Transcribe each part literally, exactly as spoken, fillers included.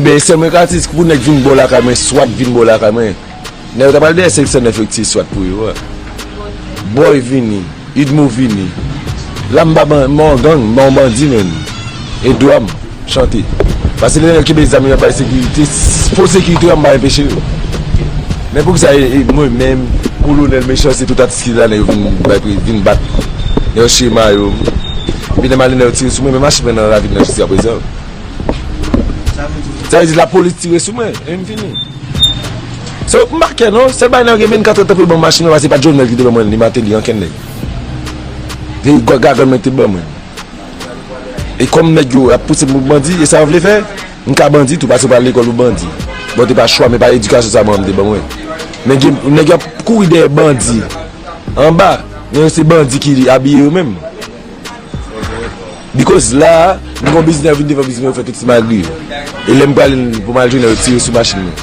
Ebyen, sèlman Katis, pou nèg vin bò lakay mwen, swat vin bò lakay mwen. Nèg yo ta pral dèyè sèk sèt nèf yo ki tiye swat pou yo a. Boy vini, Idmo vini. La m pa ban, m pa yon gang, m pa yon bandi menm. E dwa m chante. Paske lè nèg kenbe zam yo ap bay sekirite, fo sekirite yo, m pa enpeche yo. Men poukisa e, e mwen menm, Kolonèl Mechanste, tout atis ki la, nèg yo vin bay pri, vin bat. Nèg yo chire mayo m. Epi lè m ale, nèg yo tire sou mwen, men machin mwen nan ravin nan jiskaprezan. Sa vle di lapolis tire sou mwen, e m fini. So, m pa kè non, sèl bagay nan gen vennkat èdtan pou l ban m machin nan, paske se pa t Jovenel ki te ban mwen li, Martelly, ankenn nèg. Se gagann mwen ki te ban mwen. E kòm nèg yo ap pouse m pou bandi, e sa yo vle fè, m ka bandi tou, paske m pa al lekòl pou bandi. Bon, te pa chwa, men pa edikasyon sa manman m te ban mwen. Men gen, nèg yo ap kouri dèyè bandi anba, men se bandi ki abiye yo menm. Because la, m gon biznis, nèg vin devan biznis mwen, yo fè tout ti magri yo. E lè m prale pou m al jwenn yo, yo tire sou machin mwen.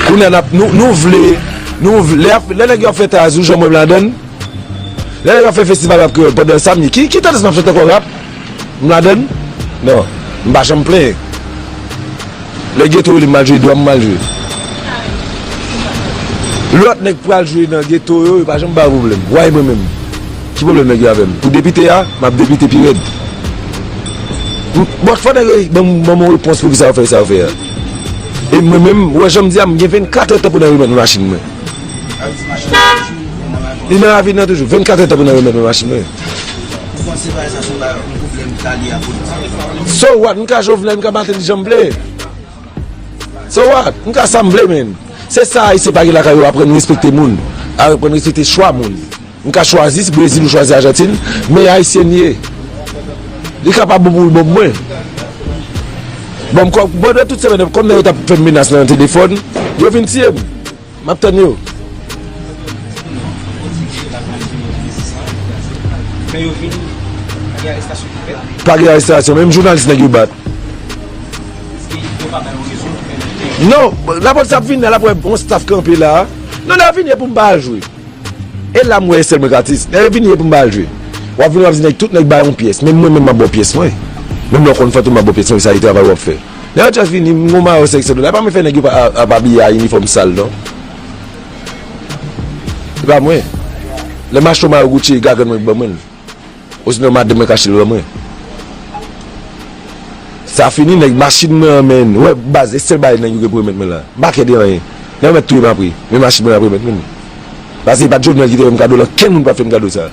Kounye a, n ap, nou, nou vle, nou vle, lè, lè nèg yo ap fè tazou, jan mwen m ladann, lè nèg yo ap fè festival rap kreyòl pandan samdi, ki, ki tandans m ap chante ankò rap? M ladann? Non, m pa janm plenyen. Lè geto rele m al jwe, dwa m m al jwe. Lòt nèg pral jwe nan geto yo, yo pa janm ba yo pwoblèm. Why mwen menm? Ki pwoblèm nèg yo avè m? Pou depite a, m ap depite pi rèd. M, bon, fò nèg yo ban m, ban m yon repons pou kisa yo fè sa yo fè a. E mwen menm, ou wè jan m di a, m gen vennkat èdtan pou nèg remèt mwen machin mwen. Li nan ravin nan toujou. Vennkat èdtan pou nèg remèt mwen machin mwen. Ou panse bagay sa se yon bagay, yon pwoblèm ki ta lye a politik? So what? M ka Jovenel, m ka Martelly jan m vle. So what? M ka sa m vle, men. Se sa Ayisyen pa gen lakay yo, aprann respekte moun. Aprann respekte chwa moun. M ka chwazi si Brezil ou chwazi Ajantin, men Ayisyen m ye. Li ka pa bon pou l bon pou mwen. Bon, m kò, pandan tout semèn nan, kòm nèg yo t ap fè m menas nan telefòn, yo vin tiye m. M ap tann yo. Lè yo vini, pa gen arestasyon ki fèt? Pa gen arestasyon, menm jounalis nèg yo bat. Èske yo pa ba yo rezon pou fè lòt? Non, lapolis ap vini la, l ap wè yon staff kanpe la. Non, lè yo vini, e pou m pa al jwe. E la m wè e sèl mwen k atis. Lè yo vini, e pou m pa al jwe. W ap vini, w ap di nèg, tout nèg bay yon pyès. Menm mwen, menm m ap ba w pyès mwen. Menm lè w konn Fantom, m ap ba w pyès mwen, sa e travay w ap fè. Lè yo just vini, m gon mayo sèk sèt la. E pa mwen fè nèg yo pa, ap abiye a inifòm sal, non. E pa mwen. Lè m achte yon mayo Gucci, e gagann mwen ki ban mwen l. Osinon madanm mwen k achte l ban mwen. Sa fini, nèg, machin mwen an, menn. Ou wè, baz, e sèl bagay nèg yo gen pou remèt mwen la. M pa kè de anyen. Nèg yo mèt touye m apre. Men machin mwen ap remèt mwen. Paske e pa t Jovenel ki te fè m kado l, ankenn moun pa t fè m kado sa.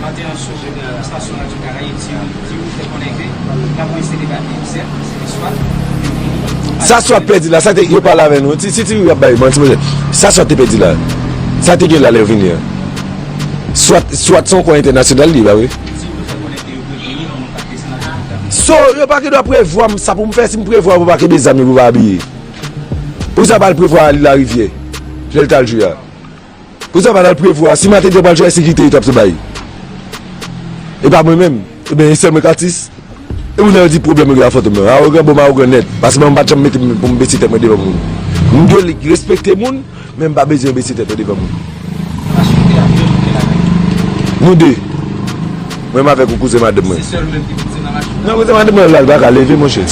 Maten an, sou estasyon Radyo Karayib, Ti Wi, Ti Wi fè konnen ke l ap ranse de bagay, se, se swat yo vini. Sa swat pèdi la, sa te, yo pale avè nou. Si, si Ti Wi ap bay manti, monchè. Sa swat te pèdi la. Sa te gen la lè yo vini an. Swat, swat se yon kò entènasyonal li, pa vre? So, yo pa gen dwa prevwa m, sa pou m fè, si m prevwa pou pa kenbe zam yo, pou pa abiye. Pou sa pa al prevwa al Larivyè, lè l t al jwe a. Pou sa pa al prevwa, si Mateli pral jwe, sekirite yo t ap bay. E pa mwen menm. Ebyen, e sèl mwen k atis. E moun nan yo di pwoblèm yo gen a Fantom nan. Awogan, bon, m awogan nèt. Paske mwen m pa t janm mete m pou m bese tèt mwen devan moun. M dwe respekte moun, men m pa bezwen bese tèt mwen devan moun. Nou de. Mwen menm avèk yon kouzen madanm mwen. Se sèl ou menm ki kouzen nan machin nan? Non, kouzen madanm mwen la, li pa ka leve, monchè.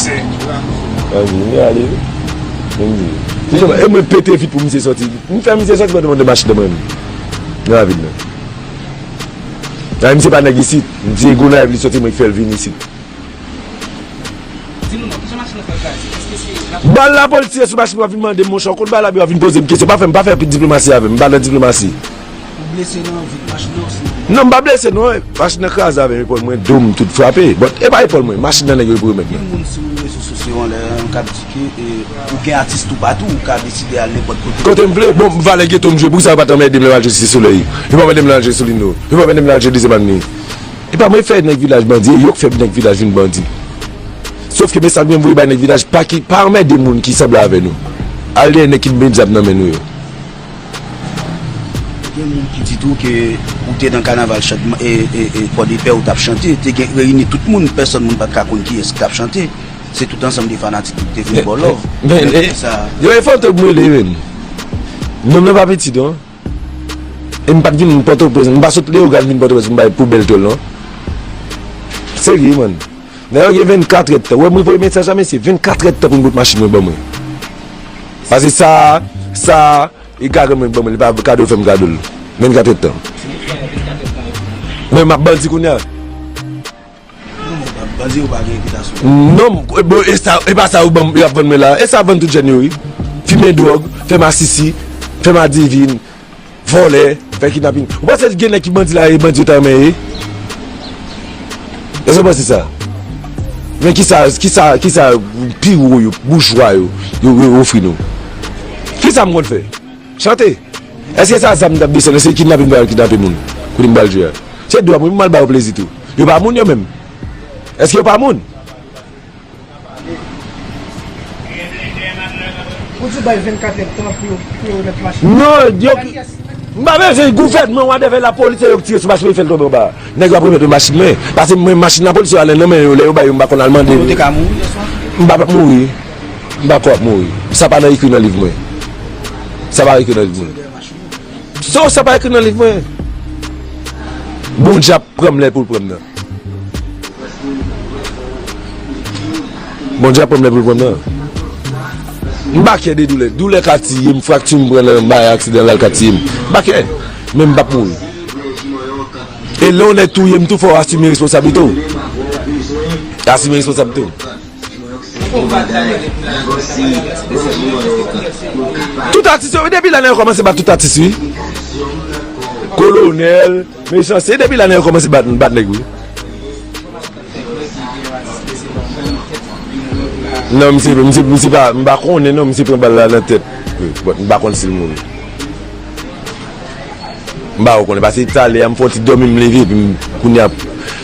Anvi, li ale. Li di, se jan, e mwen pete vit pou misye sòti. M fè misye sòti pandan mwen de machin nan mwen menm. Nan ravin nan. Nan misye pa nèg isit. M di e Gonayiv li sòti, mwen ki fè l vin isit. Di nou non, kijan machin nan fè kraze? Èske se la... Bal lapolis tire sou machin, w ap vin mande m, monchè, w konn bal la, w ap vin poze m kesyon. Pa fè m, pa fè diplomasi avè m, m pa nan diplomasi. Ou blese nan vit machin nan osi? Non, m pa blese non, eh. Machin nan kraze avè m, epòl mwen, do m tout frape. But e pa epòl mwen, machin nan nèg yo pou remèt mwen. Gen moun sou rezo sosyo an lè an k ap di ke, eh, ou gen atis toupatou, ou ka deside al nenpòt kote. Kote m vle, bon, valè geto m jwe, poukisa yo pa t anmède m lè m al jwe Site Solèy? Yo pa anmède m lè al jwe Solino, yo pa anmède m lè al jwe Dezyèm Avni. E pa mwen fè nèg vilaj bandi, e yo k fè nèg vilaj vin bandi. Sòf ke mesaj mwen voye bay nèg vilaj, pa ki, pa anmède moun ki sanble avè nou. Al dèyè nèg ki met zam nan men nou yo. Gen moun ki di tou ke ou te nan kanaval chan-, e, e, e, Pòdepè ou t ap chante, te gen reyini tout moun, pèsòn moun pa t ka konn kiyès ki t ap chante. Se tout ansanm de fanatik ki te vin ba w love. Men, men, e, sa yo e Fantom mwen rele menm. Nonm nan pa piti non. E m pa t vin Pòtoprens, m pa sot Leyogàn vin Pòtoprens pou m bay poubèl tòl non. Serye, man. Nèg yo gen vennkat èdtan. Ou wè mwen voye mesaj la, mesye, vennkat èdtan pou m bout machin mwen ban mwen. Pase sa, sa, e gade mwen ban mwen, li pa kado fè m kado l. Vennkat èdtan. Men m ap bandi kounye a. Non, men bandi yo pa gen repitasyon. Non, bon, e sa, e pa sa yo ban m, y ap vann mwen la. E sa vann tout jèn yo, wi. Fimen dwòg, fè masisi, fè madivin, vòlè, fè kidnapin. Ou panse gen nèg ki bandi la, e bandi yo ta renmen ye? Èske w panse sa? Men kisa, kisa, kisa pi wo yo, boujwa yo, yo, yo ofri nou? Kisa m konn fè? Chante. Èske sa zam m t ap desann? Èske kidnapin pa al kidnape moun? Kote m pral jwe a? Se dwa mwen, m al ba yo plezi tou. Yo pa moun yo menm. Èske yo pa moun? Ou di bay vennkat èdtan pou yo, pou yo remèt machin. Non, yo ki, m pa bezwen gouvènman, whatever, lapolis, se yo ki tire sou machin mwen, fè l tonbe anba. Nèg yo ap remèt mwen machin mwen. Pase mwen, machin lapolis yo ale nan men yo, lè yo bay yo, m pa konn al mande. Ou te ka mouri yèswa? M pa p ap mouri. M pa kwè ap mouri. Sa pa nan ekri nan liv mwen. Sa pa ekri nan liv mwen. So, sa pa ekri nan liv mwen. Bondye ap pran m lè pou l pran m nan. Bondye ap pran m lè pou l pran m nan. M pa kè de doulè. Doulè ka tiye m, frakti m pran nan bay aksidan la, l ka tiye m. M pa kè. Men m p ap mouri. E lè yon nèg touye m tou, fò w asime responsablite w. Asime responsablite w. Tout atis yo, depi lane yo kòmanse bat tout atis, wi. Kolonèl, Mechanste, depi lane yo kòmanse bat, bat nèg, wi. Non, misye, misye, misye pa, m pa konnen non, misye pran bal la nan tèt. Wi, but m pa konn si l mouri. M pa konnen, paske talè a m fè yon ti dòmi, m leve, epi m, kounye a,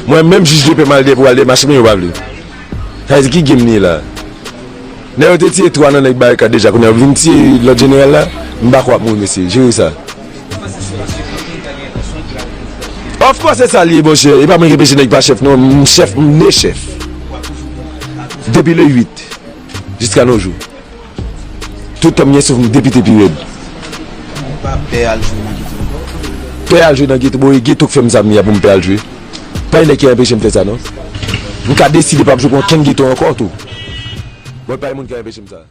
mwen menm jij de pè m al dèyè pou al dèyè machin mwen, yo pa vle. Sa vle di ki game li ye la? Nèg yo te tiye twa nan nèg Barikad deja, kounye a yo vin tiye lòt jeneral la. M pa kwè ap mouri, mesye. Jere sa. Of course, se sa l ye, monchè. E pa mwen ki anpeche nèg pa chèf, non. M chèf, m de chèf. Depi le uit, jiska nos jours. Tout tan m gen souf, m depite pi rèd. Ou pa pè al jwe nan geto ankò? Pè al jwe nan geto, bon, e geto k fè m sa m ye a pou m pè al jwe. Pa gen nèg ki anpeche m fè sa, non. M ka deside pa ap jwe pou okenn geto ankò, tou. Bon, pa gen moun ki anpeche m sa.